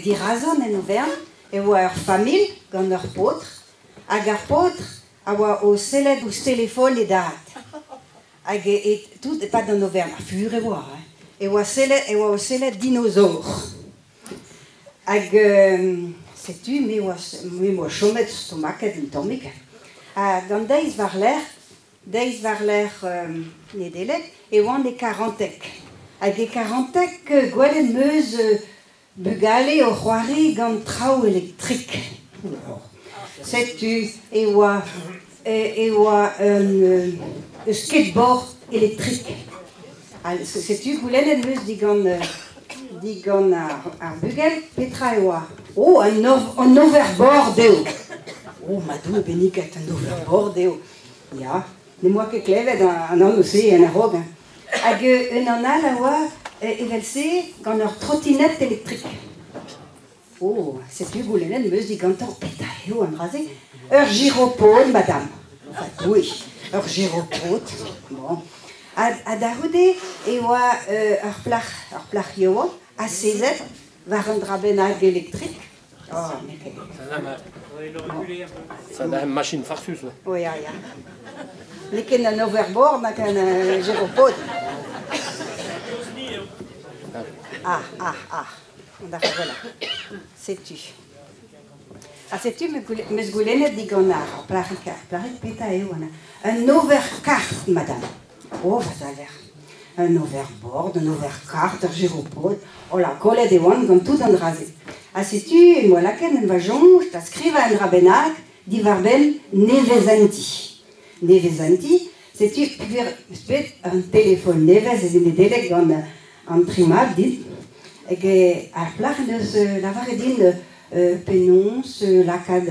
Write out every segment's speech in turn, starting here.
Dirazon en overn e oa ur familh gant ur paotr hag ar paotr a oa o sellet ouzh telefon e dad. Hag e tout e-pad an overn, ar fur e oa, hein, e oa sellet e oa o sellet dinosaur. Hag setu me oa me oa chomet stomaket un tammig. Ha d'an deiz war-lerc'h, deiz war-lerc'h Nedeleg, e oan e Karanteg. Hag e Karanteg gwelet 'm eus Bugale o c'hoari gant traoù elektrik. Setu e oa e oa un skateboard elektrik. Setu goulennet 'm eus digant digant ar bugel petra e oa. Oh, an overboard eo! Oh, ma Doue benniget, an overboard eo! Ya, n'em boa ket klevet an anv-se en a-raok. Hag unan all a oa evel-se gant ur trotinette elektrik. Oh, setu goulennet 'm eus digantañ petra eo an dra-se. Ur gyropode, madame. Va Doue, ur gyropode. Bon. Ha da c'houde e oa ur plac'h, ur plac'h yaouank asezet war un dra bennak elektrik. Oh, n'eo ket. Ça a une machine farceuse. Oui, ya, ya. N'eo ket un overboard nag un gyropode. Ah, ah, ah. Voilà. Setu. Ha setu meus goulennet digant ar plac'hig, ar plac'hig petra eo un overcart, madame. Oh, va zalver. Un overboard, un overcart, ur gyropode. Oh là, kollet e oan gant tout an dra-se. Ha setu em boa lakaet en va soñj da skrivañ un dra bennak diwar-benn nevezenti. Nevezenti, setu peogwir 'm eus bet un telefon nevez ez eo Nedeleg gant an tri mab din. Hag ar plac'h en deus lavaret din penaos lakaat,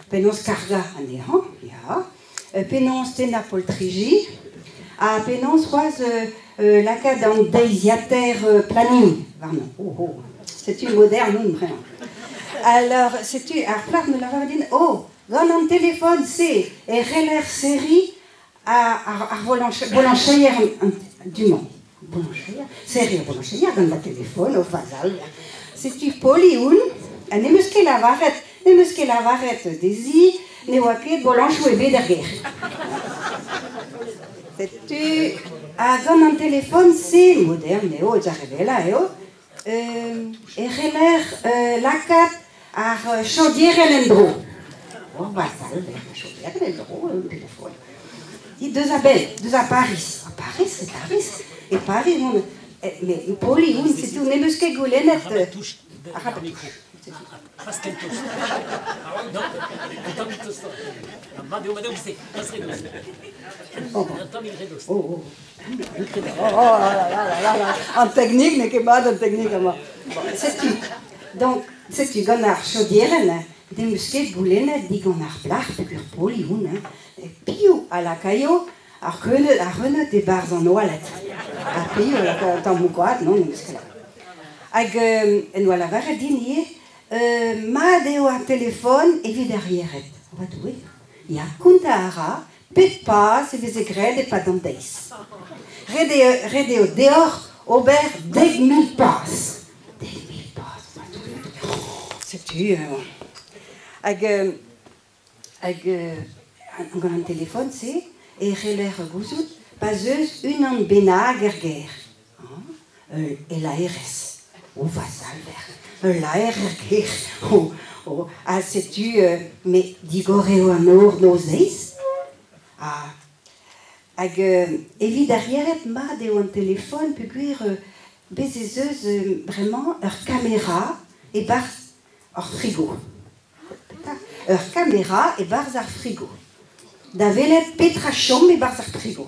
penaos kargañ anezhañ, ya. Penaos tennañ poltriji ha penaos c'hoazh lakaat an deiziataer planning warnañ. Oh, oh. Setu modern on bremañ. Alors, setu ar plac'h me lavar din, oh, gant an telefon-se e c'heller serriñ ar volancheier du-mañ. Bolancheier, serriñ ar volancheier gant va telefon, o va zalver. Setu poli oun, ha n'em eus ket lavaret, n'em eus ket lavaret dezhi ne oa ket bolanchoù ebet er gêr. Setu, ha gant an telefon-se, modern eo, eus ar re wellañ eo, e c'heller lakaat ar chodierenn en-dro. Oh, va salver, ar chodierenn en-dro, un telefon. Dit deus a-bell, deus a Paris. A Paris, e Paris, e Paris, mon... Mais poli oun, setu, n'em eus ket goulennet... Arabat touch. Oh, oh, oh. Oh là là là là, an teknik n'eo ket mat an teknik amañ. Setu, donc, setu gant ar chodierenn, n'em eus ket goulennet digant ar plac'h peogwir poli oun, hein, piv a lakaio ar c'heuneud, ar c'heuneud e-barzh an oaled. Ar piv a lakaio an tammoù koad, non, n'em eus ket lakaet. Hag en doa lavaret din ivez, mat eo ar telefon evit ar yec'hed. Va Doue, ya, kontañ a ra Pet paz e veze graet e-pad an deiz? Ret eo, ret eo deoc'h ober 10,000 paz. 10,000 paz, setu... Hag, hag gant an telefon-se e c'heller gouzout pa 'z eus unan bennak er gêr. E laerez. O va salver, ul laer er gêr. Oh, oh. Ha setu, me digor eo an nor noz-deiz. Ha, hag evit ar yec'hed mat eo an telefon peogwir bez' ez eus bremañ ur kamera e-barzh ar frigo. Ur kamera e-barzh ar frigo. Da welet petra chom e-barzh ar frigo.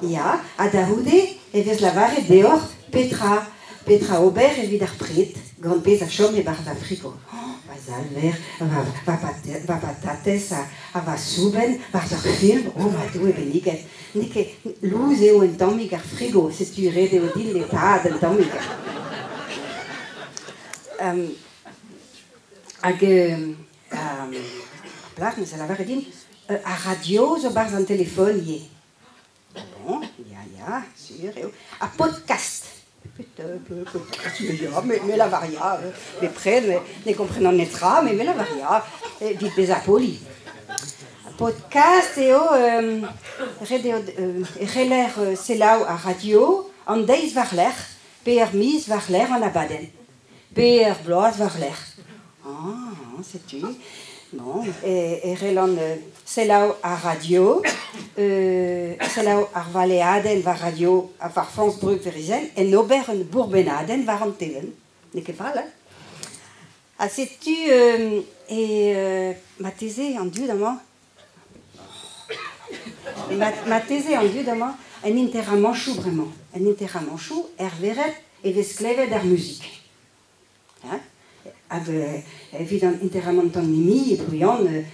Ya, ha da c'houde e vez lavaret deoc'h petra petra ober evit ar pred gant pezh a chom e-barzh ar frigo. Oh, va salver, va, va, va patatez ha va soubenn barzh ur film, oh ma Doue benniget. N'eo ket lous eo un tammig ar frigo, setu ret eo din netaat un tammig. Um, Hag ar plac'h neuze a lavare din, ar radio zo 'barzh an telefon ivez. Bon, ya, ya, sur eo. Ha podcast. Me lavar ya, bepred, ne komprenan netra, met me lavar ya, evit bezañ poli. Podcast eo, ret eo e c'heller selaou ar radio an deiz war-lerc'h pe er miz war-lerc'h an abadenn, pe er bloaz war-lerc'h. Ah, setu. Bon, e c'hellan selaou ar radio, selaou ar valeadenn war radio war France Brug Verizel, en ober un bourmenadenn war an tevenn. N'eo ket fall, hein? Ha setu e marteze an dud amañ, marteze an dud amañ en interamanchoù bremañ. En interamanchoù, er vered e vez klevet ar muzik. Hein? Hag evit an interamant an hini e Plouyann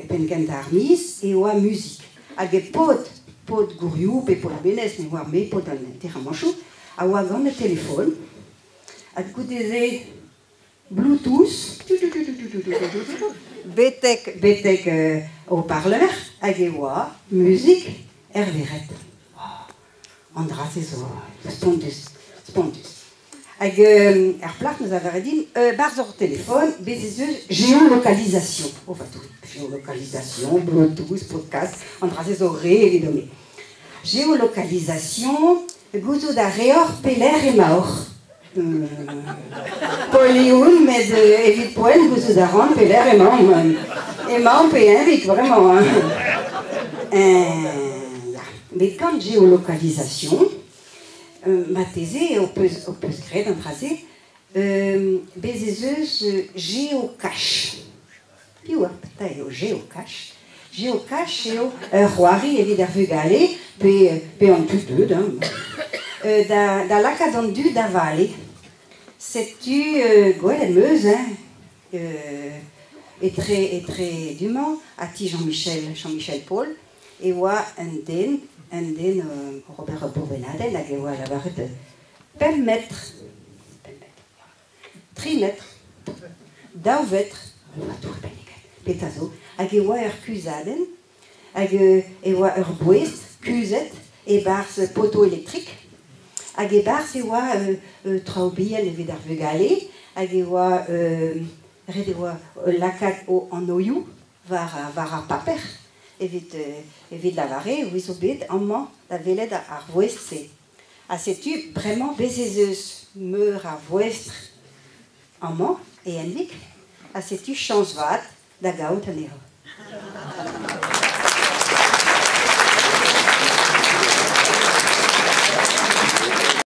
penn-kentañ ar miz e oa muzik. Hag e paotr, paotr Gouriou pe paotr Menez, me oar me, paotr an interamanchoù, a oa gant e telefon. Hag goude-se Bluetooth, betek, betek haut-parleur, hag e oa muzik er vered. An dra-se zo spontus, spontus. Hag ar plac'h 'neus lavaret din, 'barzh hor telefon, bez' ez eus géolocalisation. O va Doue, géolocalisation, Bluetooth, podcast, an dra-se zo re evidon-me. Géolocalisation, gouzout a reoc'h pelec'h emaoc'h. Poli on, met evit poent gouzout a ran pelec'h emaomp. Emaomp e Henvig, bremañ. Ya, met gant géolocalisation, marteze ho peus, ho peus graet an dra-se, bez' ez eus geocache. Piv ar petra eo geocache? Geocache eo ur c'hoari evit ar vugale pe, pe an tud deuet, hein, da, da lakaat an dud da vale. Setu gwelet 'm eus, hein, etre, etre du-mañ ha ti Jean-Michel, Jean-Michel Paul, e oa un den, un den oc'h ober ur bourmenadenn hag e oa lavaret pemp metr, pemp metr, tri metr, daou vetr, petra zo, hag e oa ur kuzhadenn, hag e oa ur boest kuzhet e-barzh potoù elektrik, hag e-barzh e oa traoù bihan evit ar vugale, hag e oa ret e oa lakaat o anvioù war, war ar paper evit, evit lavaret e zo bet amañ da welet ar voest-se. Ha setu bremañ bez' ez eus meur a voestr amañ e Henvig, ha setu chañs vat da gaout anezho.